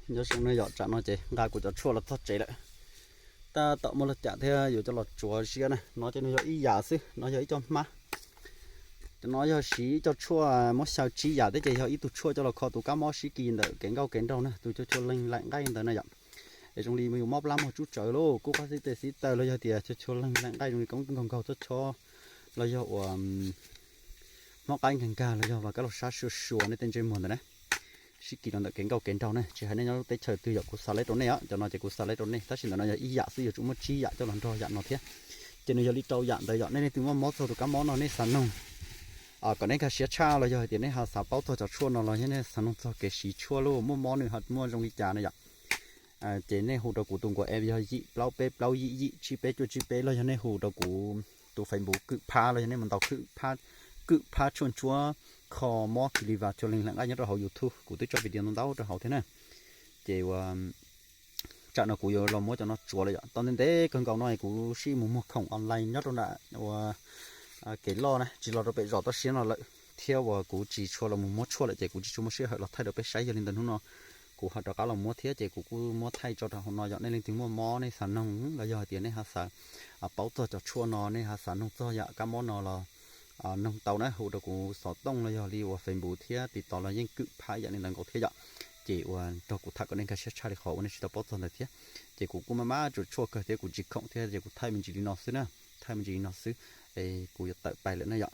Nyob zoo na yom, tsam no ces nqa kuv cov tshuaj los txog tsev lawm. Tab tom muab los cam thiab yuav coj los tsuav ziab na. No ces nws yog ib yam xwb, no yog ib co hmab. Cov no yog siv ib co tshuaj muab xyaw tsib yam thiab ces yog ib tug tshuaj coj los kho tus kab mob sib kis ntawm kev nkauj kev nraug na, tus chua chua leeg laim nqaij ntawd na yom. Es zoo li yus mob plab mob tsub tsawv lauj, kub qab xib tes xib taw los yog tias chua chua leeg laim nqaij zoo li koob nkaug nkaug txob chob los yog uas hmob qaib nkag nkag los yog vas kab laug sab sua sua nej tej ntsej muag ntawd na, sib kis los ntawm kev nkauj kev nraug na, tsis hais nej nyob lub teb chaws twg yom, kuv xa lawm rau nej os. Cov no ces kuv xa lawm rau nej, tab sis ntawm no yog ib yam xwb, yuav tsum muaj tsib yam coj los nrog yam no thiab. Ces nws yog li rau yam ntawd yom. Nej leej twg muaj mob txog tus kab mob no nej xav noog kom nej nkag siab tshaj los yog hais tias nej ho xav paub txog cov tshuaj no los yog nej xav noog txog kev siv tshuaj lauj, muaj mob nws ho muaj zoo li cas na yom, ces nej hu rau kuv tus nkaus app yog yim plaub peb plaub yim yim tsib peb cuaj tsib peb los yog nej hu rau kuv tus Facebook Kwm Phab los yog nej mus ntaus Kwm Phab, Kwm Phab tshuaj ntsuab kho mob kis li vas chua leeg laim nqaij nyob rau hauv YouTube, kuv twb tso video ntau ntau rau hauv thiab na. Ces ua tsam no kuv yuav los muab cov no tsuav lawm yom. Tau ntev ntev kawg nkaus no kuv sib mus muag khoom online nyob rau nram ua kev loj na, tsis los rau pem zos toj siab no lawm thiab uas kuv tsis tshua los mus muab tshuaj lawm ces kuv tsis tshua muaj sij hawm los thaij rau peb saib. Yog li ntawd hnub no kuv ho rov qab los muab thiab ces kuv kuj muab thaij tso rau hauv no yom. Nej leej twg muaj mob nej xav noog los yog hais tias nej ho xav paub txog cov tshuaj no, nej ho xav noog txog yam kab mob no los noog tau na, hu rau kuv xov tooj los yog li uas Facebook thiab TikTok los yeej Kwm Phab yam li ntawd nkaus thiab yom. Ces ua nrog kuv tham kom nej nkag siab tshaj li qhov uas nej tsis tau paub txog ntawd thiab. Ces kuv kuj maj maj tsuam tshuaj kawg thiab kuv tsis khoom thiab ces kuv thaij me ntsis li no xwb na, thaij me ntsis li no xwb, es kuv yuav tawm pais lawm na yom.